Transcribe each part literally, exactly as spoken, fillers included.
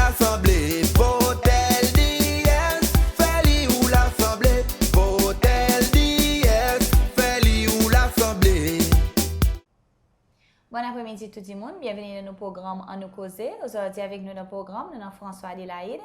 Lasanble, vot L D S, fer li ou Lasanble, vot L D S, fer li ou Lasanble. Bonn apremidi tou dimoun, byenveni dan nou progranm Annou Koze. Ozordi avek nou dan progranm, nou annan François Adélaïde.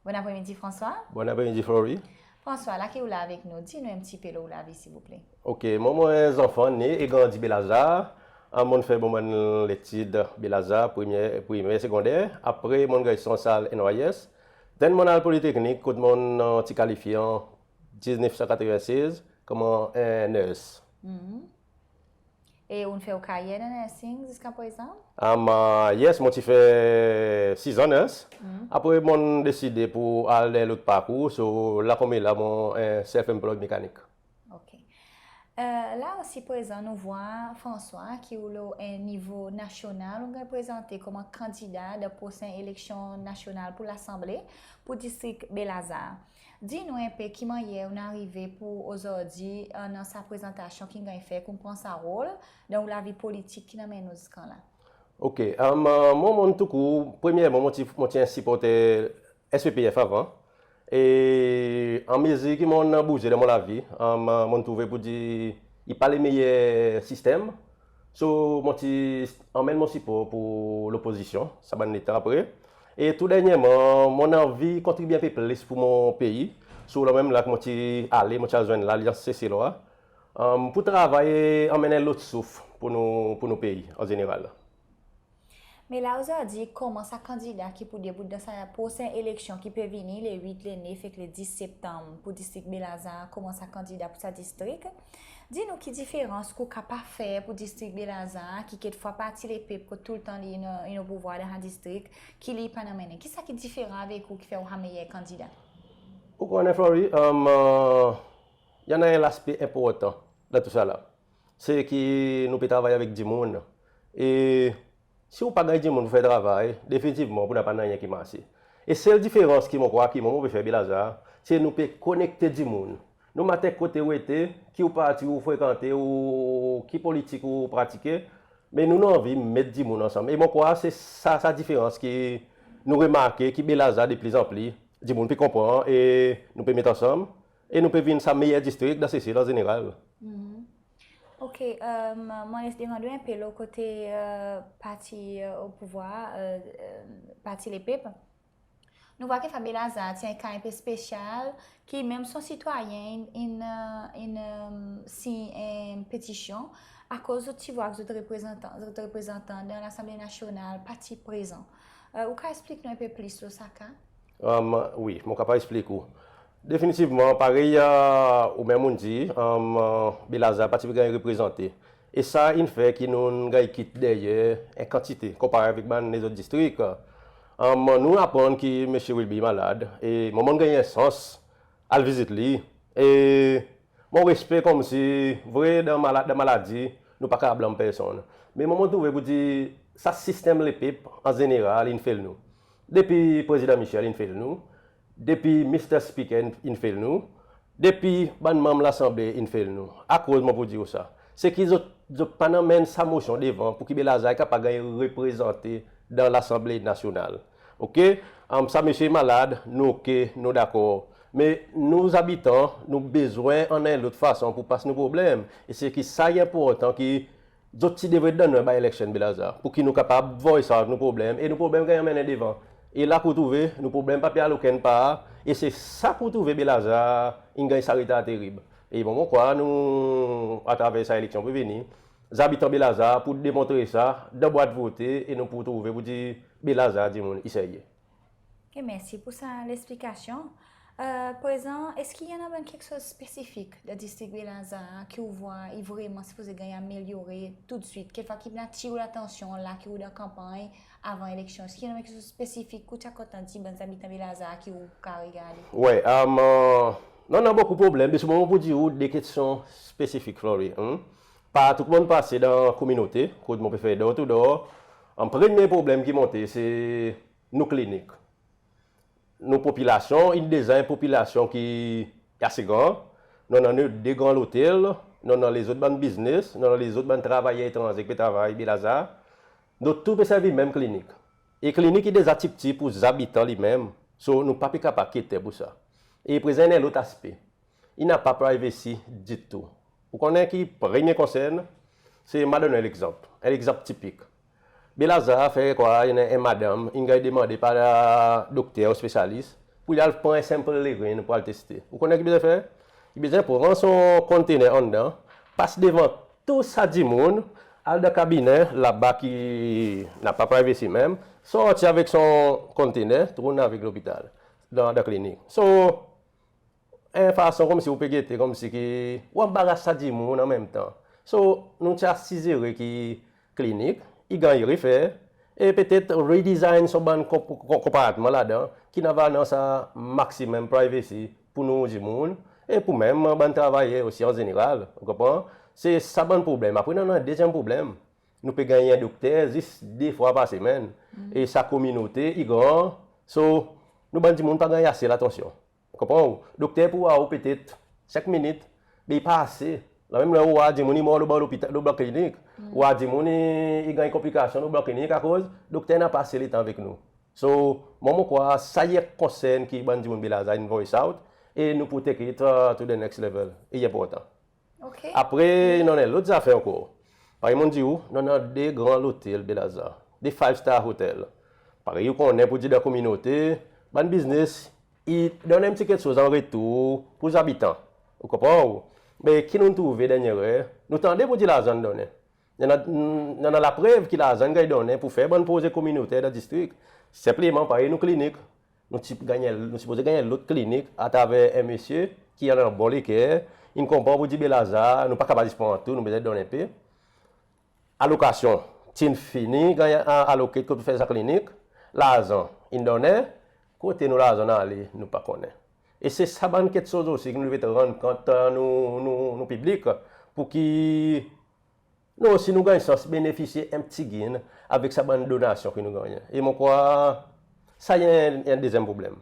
Bonn apremidi François. Bonn apremidi Flory. François, la ki ou la avek nou, dir nou en pti pe lo ou lavi silvouple. Ok, mwan mon en zanfan ne e grandi Baie Lazare. A, mon'n fer mon bann letid Baie Lazare, primer, primer, segonder. Apre mon'n ganny Sansal N Y S. Then mon'n al Politeknik kot mon'n, e, ti kalifye an diznef san katreven sez konman en nurse. E ou'n fer ou karyer dan nursing ziska prezan? Am, e, yes, mon ti fer sizan nurse. Apre mon'n deside pour al dan en lot parkour, so la konmela mon en self-employed mekanik. Ok. E, la osi prezan nou vwar François ki ou lo en nivo nasyonal, ou ganny prezante konman kandida dan prosen eleksyon nasyonal pour Lasanble pour distrik Baie Lazare. Dir nou en pe ki mannyer ou'n arive pour ozordi, e, annan sa prezantasyon ki'n ganny fer, ki ou'n pran sa rol dan ou lavi politik ki'n anmenn ou ziska la. Ok, am, e, mwan, mon tou kour, premyerman, mon ti, mon ti en siporter S P P F avan. E anmezir ki mon'n bouze dan mon lavi, am, mon'n trouve pour dir i pa le meyer sistenm. So, mon ti anmenn mon sipor pour lopozisyon, sa bann letan apre. E tou dernyerman, mon'n anvi kontribye en pe plis pour mon pei. So, la menm la ki mon ti ale, mon ti al zwenn Lalyans Seselwa, am, pour travay e anmenn en lot souf pour nou, pour nou pei an zeneral. Me la ozordi, konman sa kandida ki pour debout dan sa prosen eleksyon ki pe vini, le wit, le nef ek le dis Septanm, pour distrik Baie Lazare, konman sa kandida pour sa distrik, dir nou ki diferans ki ou kapab fer pour distrik Baie Lazare, ki kekfwa Parti Lepep, kot toultan li, i, i o pouvwar dan sa distrik, ki li i pa'n anmennen. Kisa ki diferan avek ou ki fer ou sa meyer kandida? Ou konnen, Flory, am, e, i annan en laspe enportan dan tou sa la. Se ki nou pe travay avek dimoun. E si ou pa ganny dimoun pour fer travay, definitivman, pour napa nanryen ki marse. E sel diferans ki mon krwar ki mwan mon pe fer Baie Lazare, se nou pe konekte dimoun. No matter kote ou ete, ki ou parti ou frekante, ou ki politik ou pratike, me nou, nou anvi met dimoun ansanm. E mon krwar se sa, sa diferans ki nou remarke ki Baie Lazare, de plizanpli, dimoun pe konpran e nou pe met ansanm e nou pe vin sa meyer distrik dan Sesel an zeneral. Ok, e, mon les demann ou en pe lo kote, e, parti, e, o pouvwar, e, e, Parti Lepep. Nou vwar ki Baie Lazare ti en ka en pe spesyal, ki menm son sitwayen in, in, e, in, e, siny en petisyon, akoz zot ti vwar ki zot reprezantan, zot reprezantan dan Lasanble Nasyonal pa ti prezan. E, ou kapab eksplik nou en pe plis lo sa ka? Am, wi, mon kapab eksplik ou. Definitivman, parey, e, ou menm ou'n dir, am, Baie Lazare pa ti pe ganny reprezante. E sa in fer ki nou'n ganny kit deryer en kantite, konpare avek bann lezot distrik. Am, nou'n aprann ki Msye Wilby i malad, e mwan mon'n ganny en sans al vizit li. E mon respe konmsi, vre, dan mala-, dan maladi, nou pa kapab blanm personn. Me mwan mon trouve pour dir sa sistenm Lepep an zeneral in fail nou. Depi Prezidan Michel in fail nou, depi Mister Speaker in, in fail nou, depi bann manm Lasanble in fail nou. Akoz mon pou dir ou sa? Se ki zot, zot pa'n anmenn sa mosyon devan pour ki Baie Lazare i kapab ganny reprezante dan Lasanble Nasyonal. Ok? Am, sa msye i malad, nou ok, nou dakor. Me nou zabitan, nou bezwen annan en lot fason pour pas nou problenm. E se ki sa i enportan ki zot ti devret donn nou en by-election Baie Lazare, pour ki nou kapab voice out nou problenm, e nou problenm ganny anmennen devan. E la ki ou trouve, nou problenm pa pe al okenn par, e se sa ki ou trouve Baie Lazare in ganny sa retar terib. E bon, mon krwar nou, atraver sa eleksyon pou vini, zabitan Baie Lazare pou demontre sa dan bwat vote, e nou pou trouve pour dir Baie Lazare dimoun i serye. Ok, mersi pour sa leksplikasyon. E, prezan, eski i annan bann keksoz spesifik dan distrik Baie Lazare ki ou vwar i vreman sipoze ganny amelyore toudswit? Kekfwa ki pe atir ou latansyon la ki ou dan kanpanny avan eleksyon? Eski i annan keksoz spesifik ki ou ti a kontan dir bann zabitan Baie Lazare ki ou kapab regarde? Wi, am, nou annan bokou problenm, me selman mon pou dir ou de kestyon spesifik, Flory, hmm? Partou kot mon'n pase dan kominote, kot mon pe fer door to door, an premye problenm ki monte, se nou klinik. Nou popilasyon, in deza en popilasyon ki ase gran, nou annan nou de gran lotel, nou annan lezot bann biznes, nou annan lezot bann travayer etranze ki pe travay Baie Lazare, nou tou pe servi menm klinik. E klinik i deza ptipti pour zabitan li menm, so nou pa pe kapab cater pour sa. E prezan i annan en lot aspe. I napa privacy ditou. Ou konnen ki premye konsern, se, mon a donn ou en legzanp. En legzanp tipik. Baie Lazare, fer krwar i annan en madanm, in ganny demande par dokter ou spesyalis pour li al pran en sample irin pour al teste. Ou konnen ki i bezwen fer? I bezwen pran son kontener anndan, pas devan tou sa dimoun, al dan kabinen laba ki napa privacy menm, sorti avek son kontener, tourn avek lopital, dan, dan klinik. So, en fason konmsi ou pe gete konmsi ki ou anbaras sa dimoun anmenmtan. So, nou ti a sizere ki klinik i ganny refer e petet redesign son bann konp-, konp-, konpartman ladan ki nou ava annan sa maximum privacy pour nou dimoun e pour menm bann travayer osi an zeneral, ou konpran? Se sa bann problenm. Apre nou annan en dezyenm problenm. Nou pe ganny en dokter zis de fwa par semenn. E sa kominote i gran, so nou bann dimoun pa ganny ase latansyon. Ou konpran? Dokter pou war ou petet senk minit, me i pa ase. Lanmenm ler ou war dimoun i mor lo bann lopital, lo bann klinik, ou war dimoun i, i ganny konplikasyon lo bann klinik, akoz dokter napa ase letan avek nou. So, mwan mon krwar sa i en konsern ki bann dimoun Baie Lazare in voice out, e nou pou take it, uh, to the next level. E i enportan. Apre, i annan en lot zafer ankor. Parey mon'n dir ou, nou annan de gran lotel Baie Lazare, de five star hotel. Parey ou konnen, pour dir dan kominote, bann biznes i donn en pti keksoz an retour pour zabitan. Ou konpran ou? Me ki nou'n trouve dernyen ler, nou tande pour dir larzan in donnen. I annan, i annan laprev ki larzan in ganny donnen pour fer bann proze kominoter dan distrik. Senpleman parey nou klinik, nou ti ganny, nou sipoze ganny en lot klinik atraver en mesye ki annan bon leker, in konpran pour dir Baie Lazare, nou pa kapab zis pran tou, nou bezwen donn en pe. Alokasyon ti'n fini ganny, a, allocate kot fer sa klinik, larzan in donnen, kote nou larzan in ale, nou pa konnen. E se sa bann keksoz osi ki nou devret rann kont, a, nou, nou, nou piblik, pour ki nou osi nou ganny sans benefisye en pti gin avek sa bann donasyon ki nou gannyen. E mon krwar sa i en, en dezyenm problenm.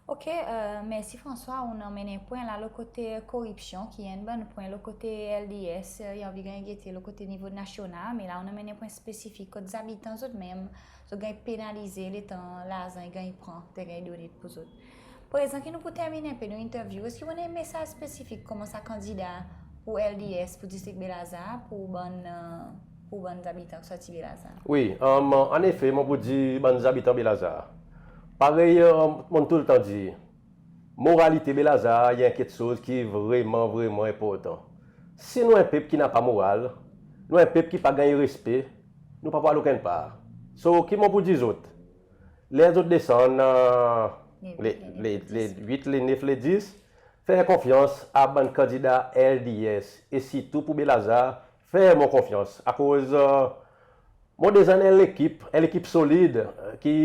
Ok, e, mersi François. Ou'n anmenn en pwen la lo kote koripsyon, ki enn bann pwen lo kote L D S, e, i anvi ganny gete lo kote nivo nasyonal, me la ou'n anmenn en pwen spesifik kot zabitan zot menm, zot ganny penalize letan larzan i ganny pran, te ganny donnen pour zot. Prezan ki nou pou termin en pe nou interview, eski ou annan en mesaz spesifik konman sa kandida pour L D S, pour distrik Baie Lazare, pour bann, e, pour bann zabitan ki sorti Baie Lazare? Wi, e, annefe, mon pou dir bann zabitan Baie Lazare. Parey, e, mon'n toultan dir, moralite Baie Lazare i en keksoz ki vreman, vreman enportan. Si nou en pep ki napa moral, nou en pep ki pa ganny respe, nou pa pou al okenn par. So, ki mon pou dir zot? Ler zot desann, e, le, le, le wit, le nef, le dis, fer konfyans a bann kandida L D S, e sirtou pour Baie Lazare, fer mwan konfyans. Akoz, e, mon deza annan en lekip, en lekip solid, e, ki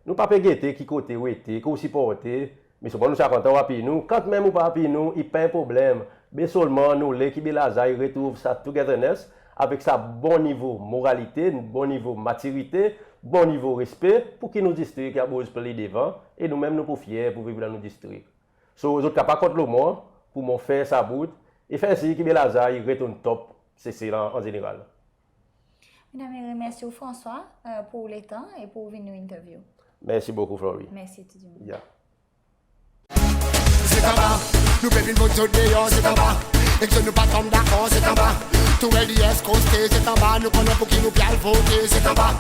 nou pa pe gete ki kote ou ete, ki ou siporte, me selman nou ti a kontan ou apiy nou, kantmenm ou pa apiy nou, i pa en problenm. Me selman nou le ki Baie Lazare i retrouv sa togetherness, avek sa bon nivo moralite, bon nivo matirite, bon nivo respe, pour ki nou distrik i a bouz pli devan, e nou menm nou pou fyer pour viv dan nou distrik. So, zot kapab kont lo mwan, pour mwan fer sa bout, e fer sir ki Baie Lazare i retourn top Sesel an, an zeneral. Medam e mer, mersi ou François, e, pour letan e pour vin nou interview. Mersi bokou, Flory. Mersi tou dimoun. Ya. Zet anba, nou pe vin vot zot deor, zet anba. Ek zot nou pa tonm dakor, zet anba. Tou L D S koste, zet anba. Nou konnen pour ki nou pe al vote, zet anba.